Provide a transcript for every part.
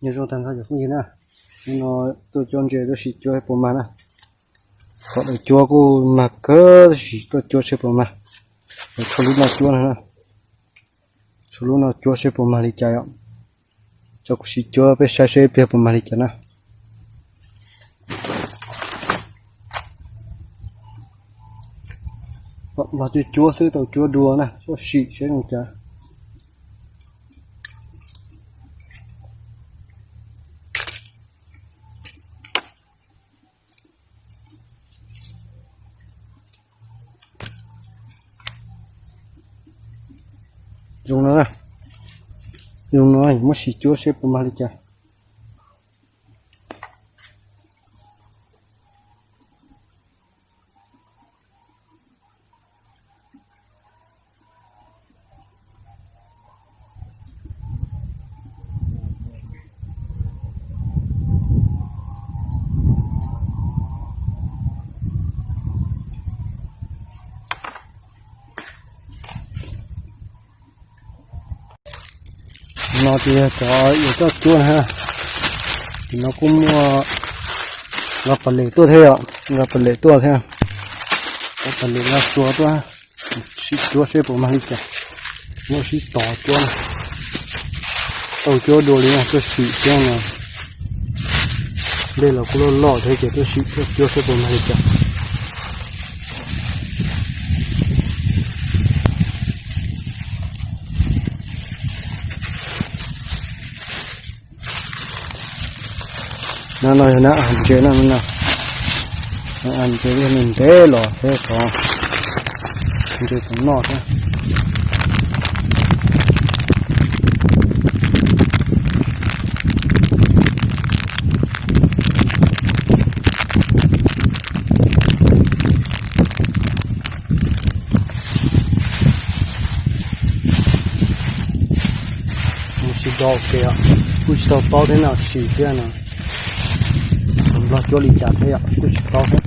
Nyob zoo tag nrho cov phooj ywg na, hnub no tuaj cuab ntses tuaj sim cuab seb puas mag na. Qhov lawv cuab kuj mag kawg tab sis tuaj cuab seb puas mag. Lawv tshuav lub no cuab na, tshuav lub no cuab seb puas mag li cas yom. Coj kuv sim cuab peb saib seb ib pliag puas mag li cas na. Los cuab cuab xwb tau cuab dua na, tuaj sim seb zoo cas. Zoo no, zoo no muab sim cuab seb puas mag li cas. No ces yog cov yuav coj cuab na. Ces no kuj muaj nqa pas lem tuaj thiab yom, nqa pas lem tuaj thiab. Nqa pas lem nqa xua tuaj, sib cuab seb puas mag li cas. Muab sib tos cuab na. Tau cuab dua li no tuaj sim thiab no. Dej los kuj loj loj thiab ces tuaj sim tuaj cuab seb puas mag li cas. No no yog na, ntses no no, ntses ntev los thiab, ntses tom noj thiab. Mus sim do ke, kuj tsis tau paub thiab no, sim thiab no. Nplog cuab li cas thiab yom, kuj tsis paub thiab.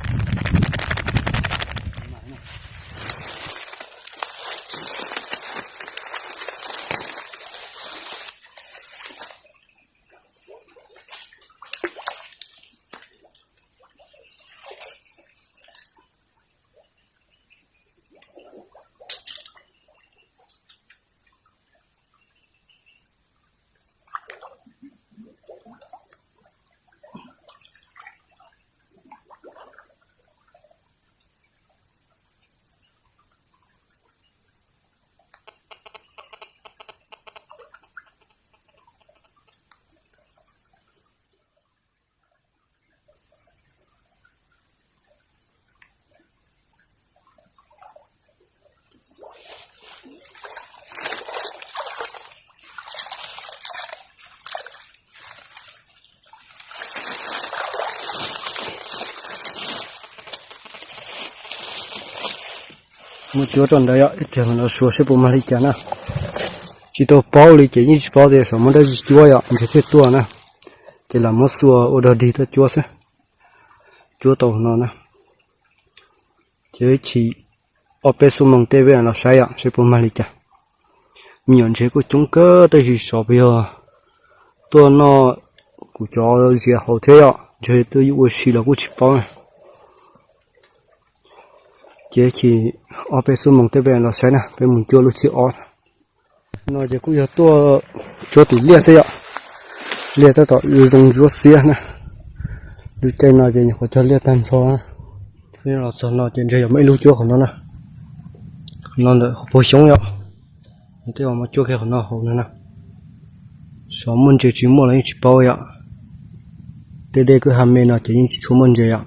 Muab cuab rau ntawd yom, ib pliag mam los xyuas seb puas mag li cas na. Tsis tau paub li ces yeej tsis paub tias xyov muab dab tsi cuab yom, ntshe thiaj tuaj na. Ces lam muab xua ua dog dig tuaj cuab xwb. Cuab tau no na. Ces chim ob peb xuab moos tej peb los saib yom, seb puas mag li cas. Me nyuam ntses kuj coob kawg tab sis xyov puas yog tuaj noj kuv cov zias hauv thiab yom, ntshe tuaj ua si los kuj tsis paub na. Ces chim ob peb xuab moos tej peb los saib na, peb mus cuab lub thib ob. No ces kuj yog tuaj cuab tim liaj xwb yom. Liaj tab tom zoo ntsuab xiab na. Lub caij no ces nyuam qhuav cog liaj tag nrho. Los txog no ces ntshe yog muaj ib lub cuab qhov no na. Qhov no ntawm qhov puag xyoob yom. Tej zaum muab cuab kiag qhov no hauv no na. Xyov muaj ntses tsis muaj los yeej tsis paub yom. Tej dej kwj ha me no ces yeej tsis tshua muaj ntses yom.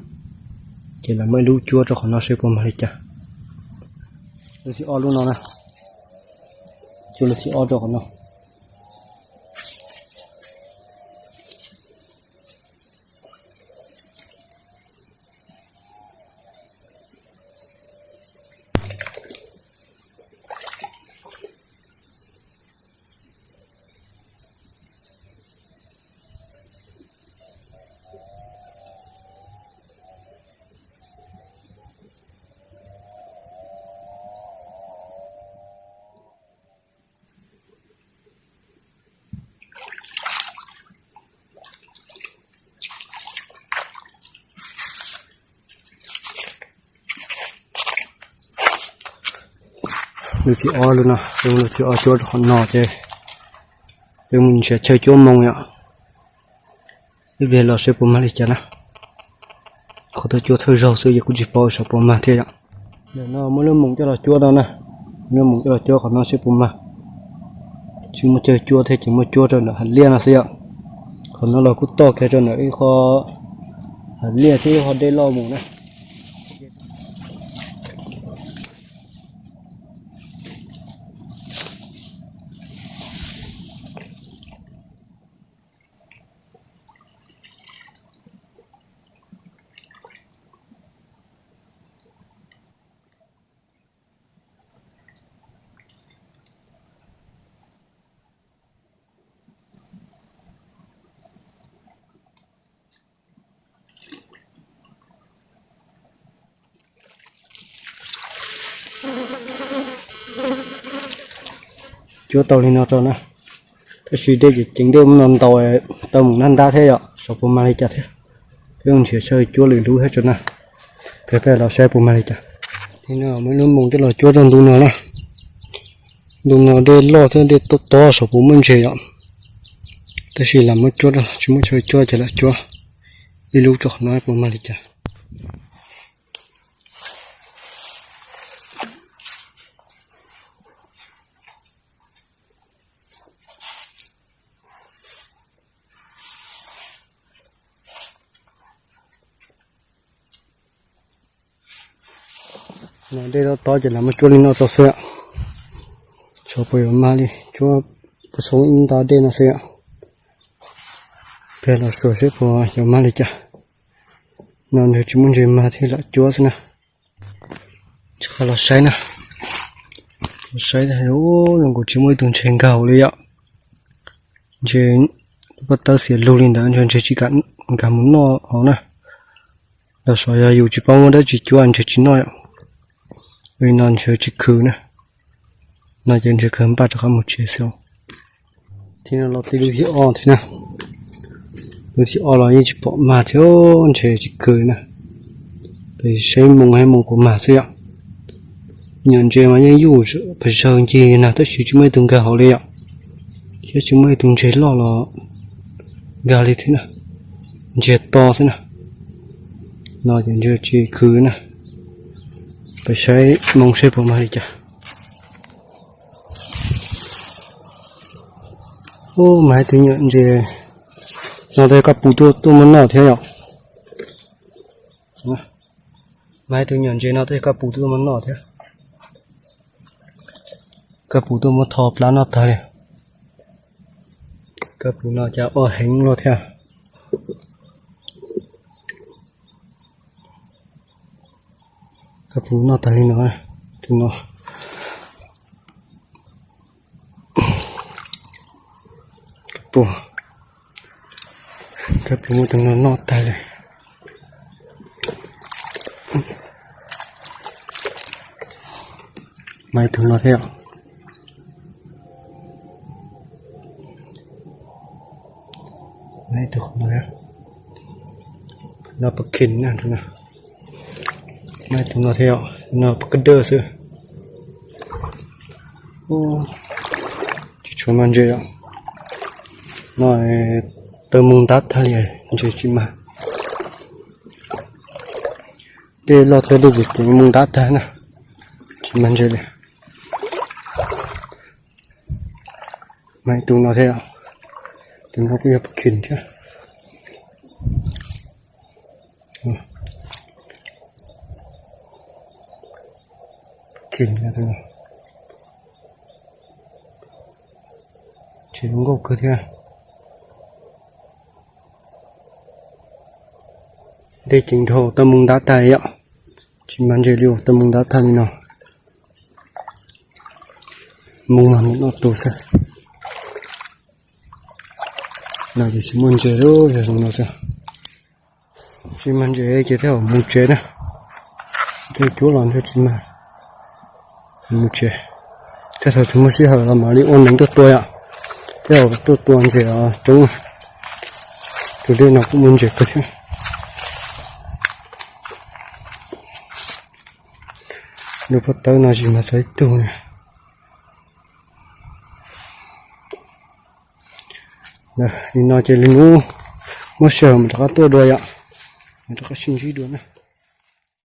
Ces lam muab ib lub cuab rau qhov no seb puas mag li cas. Lub thib ob lub no na. Cuab lub thib ob rau qhov no. Lub thib ob lub no, lub thib ob cuab rau qhov no ces peb mus nrhiav chaw cuab moo yom. Ib pliag los saib puas mag li cas na. Qhov twb cuab thawj zaug xwb ces kuj tsis paub saib puas mag thiab yom. Ntawm no muab lub moos coj los cuab no na, lub moos coj los cuab qhov no saib puas mag. Tsis muaj chaw cuab thiab ces muab cuab rau ntawm hav liaj no xwb yom. Qhov no los kuj toj kiag rau ntawm ib qho hav liaj thiab ib qho dej loj mus na. Cuab tau li no rau na, tab sis dej ceev ceev dej muab no ntaus tau mus ntab ntab thiab yom, saib puas mag li cas thiab. Peb mus nrhiav chaw cuab lwm lub thiab tso na, peb peb los saib puas mag li cas. Ib no muab lub moos coj los cuab rau ntu no na, ntu no dej loj thiab dej tob tob saib puas muaj ntses yom, tab sis lam muab cuab, tsis muaj chaw cuab ces lam cuab ib lub rau qhov no puas mag li cas. No dej tob tob ces lam muab cuab li no rau xwb, saib puas yuav mag li, cuab puas xoo ib nta dej no xwb. Peb los saib seb puas yuav mag li cas. No ntshe tsis muaj ntses mag thiaj lam cuab xwb na. Tsis qab los saib na, los saib zoo nkaus tsis muaj ib tug ntses nkag hauv li yom. Ntses, lub pob tawb xiav lug li ntawd ntshe ntses tsis kam nkag mus noj hauv na. Los saib yog yus tsis paub muab dab tsi cuab ntses tsis noj yom. Li no ntses tsis khwv na, no ces ntses kawg npaj rov qab mus tsev xwb. Thiab no los tib lub thib ob thiab na, lub thib ob los yeej tsis pom mag thiab, ntses tsis khwv na. Peb saib moo thiab moo puas mag xwb yom. Nyuam ntses mas yeej yuj pes zawg ncig na tab sis tsis muaj ib tug nkag hauv li yom, thiab tsis muaj ib tug ntses loj los nkag li thiab na, ntses to xwb na. No ces ntses tsis khwv na, peb saib moo seb puas mag li cas. Ub, mag ib tug nyuam ntses no tej koj pus tuaj muab noj thiab yom. Mag ib tug nyuam ntses no tej koj pus tuaj muab noj thiab. Koj pus tuaj muab tho plab noj tag li. Koj pus no cas ua heev luaj thiab. Koj pus noj tag li no, tus no. Koj pus, koj pus muab tus no noj tag li. Mag ib tug no thiab. Mag ib tug no thiab. No pab khin na, mag ib tug no thiab, no pab kab dawj xwb. Tsis tshua mag ntses os. No tawg moo ntab tag li, ntses tsis mag. Dej loj thiab dej ces moo ntab tag na, tsis mag ntses li. Mag ib tug no thiab, tus no kuj yog pab khin thiab. Pab khin, tseem zoo nkauj kawg thiab. Dej ceev dhau tawg moo ntab tag li yom, tsis mag ntses li, tawg moo ntab tag li no. Moo mas mus noj tus xwb. No ces tsis muaj ntses li, yog zoo no xwb. Tsis mag ntses ces thiaj mus tsev na. Tej cuab los ntshe tsis mag, mus tsev. Tej thaum tsis muaj sij hawm los mam li ua neev tuaj tua yom. Tej thaum tuaj tua ntses coob, tus dej no kuj muaj ntses kawg thiab. Lub pob tawb no tsis mag txog ib tug li. Li no ces lwm hnub muab sij hawm mus rov qab tuaj dua yom, mus rov qab sib ntsib dua na.